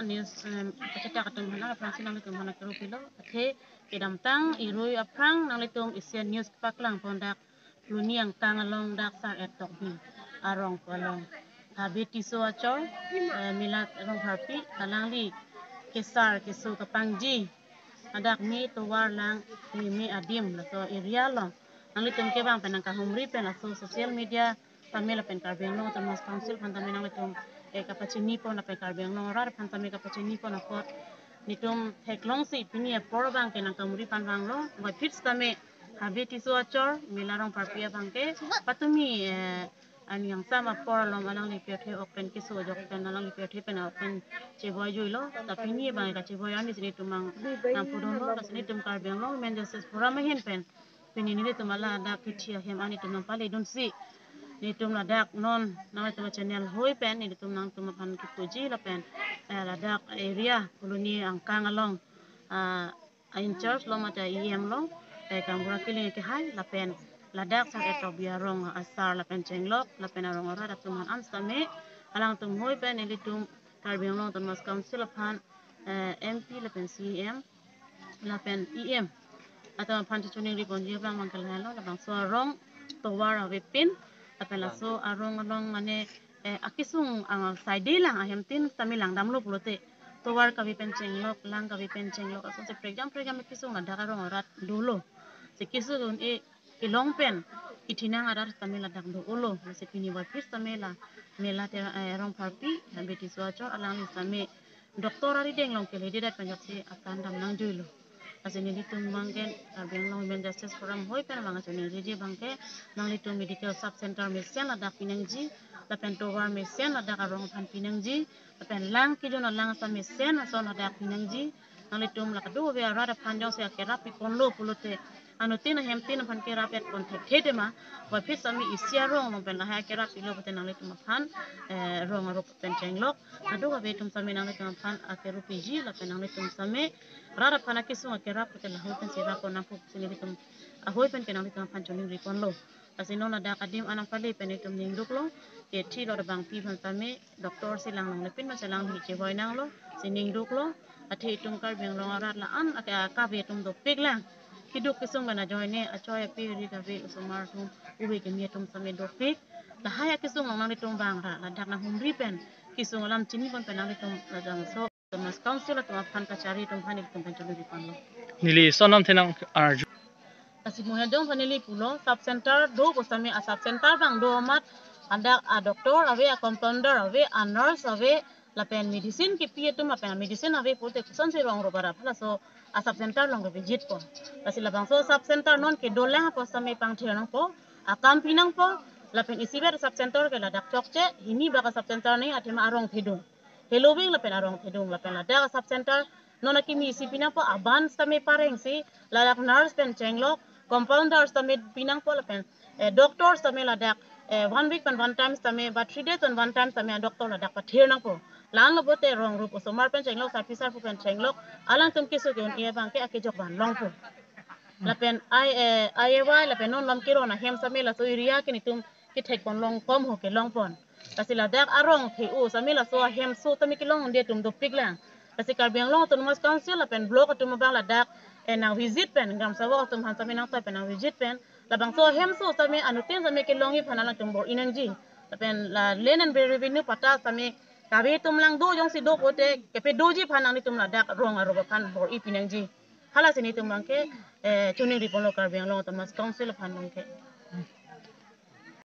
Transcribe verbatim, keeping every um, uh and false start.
News, em, kachetak atum aphan aphrangsi nanglitum aphan akero pilo. Athe kedamtang irui aphrang nanglitum Asian News paklang pon dak Phuloni angkang along dak Sar Etokbi arong pu along Habe Tisso achor, eh, Mela Rongpharpi, alangli kesar keso kapangji, hadak me tovar lang ni me adim laso area along nanglitum kevang pen nangkahumri pen laso social media tame lapen Karbi Anglong Autonomous Council aphan tame nanglitum, eh, kapachini pon lapen Karbi Anglong arat aphan tame kapachini pon apot netum theklongsi pini apor abangke nangkahumri pen vanglo, puvoiphit tame Habe Tisso achor, Mela Rongpharpi abangke patumi, eh, arni angsam apor along alangli pirthe ok pen keso ajok pen alangli pirthe pen ok pen chevoi juilo. Ta pini abang kachevoi arni si netum mang nangpudunlo, lasi netum Karbi Anglong Women Justice Forum ahin pen pini nelitum ladak kithi ahem an netum nangpaledunsi netum ladak non nanglitum channel hoi pen netum nangtum aphan kipuji lapen, eh, ladak area Phuloni angkang along, ah, a in charge lo mate E M lo, eh, Kangbura Killing kehai lapen ladak Sar Etokbi arong asar lapen chenglok lapen arong arat atum aphan an sitame alangtum hoi pen nelitum Karbi Anglong Autonomous Council aphan, eh, M P lapen C E M lapen E M atum aphan choningri ponji abang mangkal halo, labangso arong tovar avepin lapen laso arong along mane, eh, akesung ang side lang ahem tin tame langdamlo pulote tovar kave pen chenglok, lang kave pen chenglok, asonsi prekjam prekjam kesung ladak arong arat dolo. Si kesung un-e kelong pen kethenang arat tame ladak dolo. Lasi pini puvoiphit tame la Mela Te-, eh, Rongpharpi, Habe Tisso achor, alangli tame doctor arideng along kelededet pen ajoksi apran dam nangjuilo. Lasi nelitum abangke Karbi Anglong Women Justice Forum hoi pen abang choningri abangke nanglitum medical sub center mesen ladak pinangji, lapen tovar mesen ladak arong aphan pinangji, lapen lang kejun alang asam mesen ason ladak pinangji. Nanglitum la kadokave arat aphan jongsi akerap piponlo pulote anuttin ahem tin aphan kerap-et pon thekthe tema, puvoiphit tame isi arong along pen lahai akerap pilo pulote nanglitum aphan, eh, rong arup pen chenglok, kadokave atum tame nanglitum aphan akero piji lapen nanglitum tame rat aphan akesung akerap pulote lahai pensi rap pon nangpo pusi nelitum ahoi pen ke nanglitum aphan choningri ponlo. Lasi non ladak adim an nangpale pen netum ningduklo, kethi lo abangpi aphan tame doctor si lang longle pin ma chelang hi chevoi nanglo, si ningduklo. Athe itum Karbi Anglong arat la-an ake kave atum dopik lang. Keduk kesung pen ajoine achoi api ri kave osomar atum uve keme atum tame dopik. Lahai akesung along nanglitum vang ra ladak nanghumri pen kesung alam chini pon pen nanglitum labangso Autonomous Council atum aphan kachari atum aphan nelitum pen choningri ponlo. Neli sonam thenang arju. Lasi mo hedong aphan neli pulo, sub center do pu sitame a sub center abang do amat hadak a doctor ave, a compounder ave, a nurse ave, lapen medicine kipi atum lapen a medicine ave pulote kosonsi rong arup arat halaso a sub center along ke visit po. Lasi labangso sub center non kedolang pu sitame pangthir nangpo, akam pi nangpo, lapen isivet sub center ke ladak chokche, hini bak a sub center ni athema arong thedung. Heloving lapen arong thedung lapen ladak a sub center non akimi isi pi nangpo, aban sitame parengsi ladak nurse pen chenglok, compounder sitame pi nangpo lapen, eh, doctor sitame ladak, eh, one week pen one time sitame ba three days pen one time sitame a doctor ladak pathir nangpo. La-anlo pulote rong arup osomar pen chenglok, sarpi sarpo pen chenglok, alangtum keso ke-un-e abangke akejok van longpo. Lapen I, eh, I A Y lapen non lam keron ahem sitame laso area ke netum kethek pon long kom ho kelong pon. Lasi ladak arong the-o sitame laso ahemso tame kelong un-e atum dopik lang. Lasi Karbi Anglong Autonomous Council lapen block atum abang ladak, eh, nang visit pen, gram sabok atum aphan sitame nangtoi pen nang visit pen, labangso ahemso sitame anuttin sitame kelongji aphan alangtum bor-i nangji. Lapen la land and revenue patta sitame kave atum lang do, jongsi do pulote kepedoji aphan nanglitum ladak rong arup aphan bor-i pi nangji. Halasi netum abangke, eh, choningri ponlo Karbi Anglong Autonomous Council aphan abangke.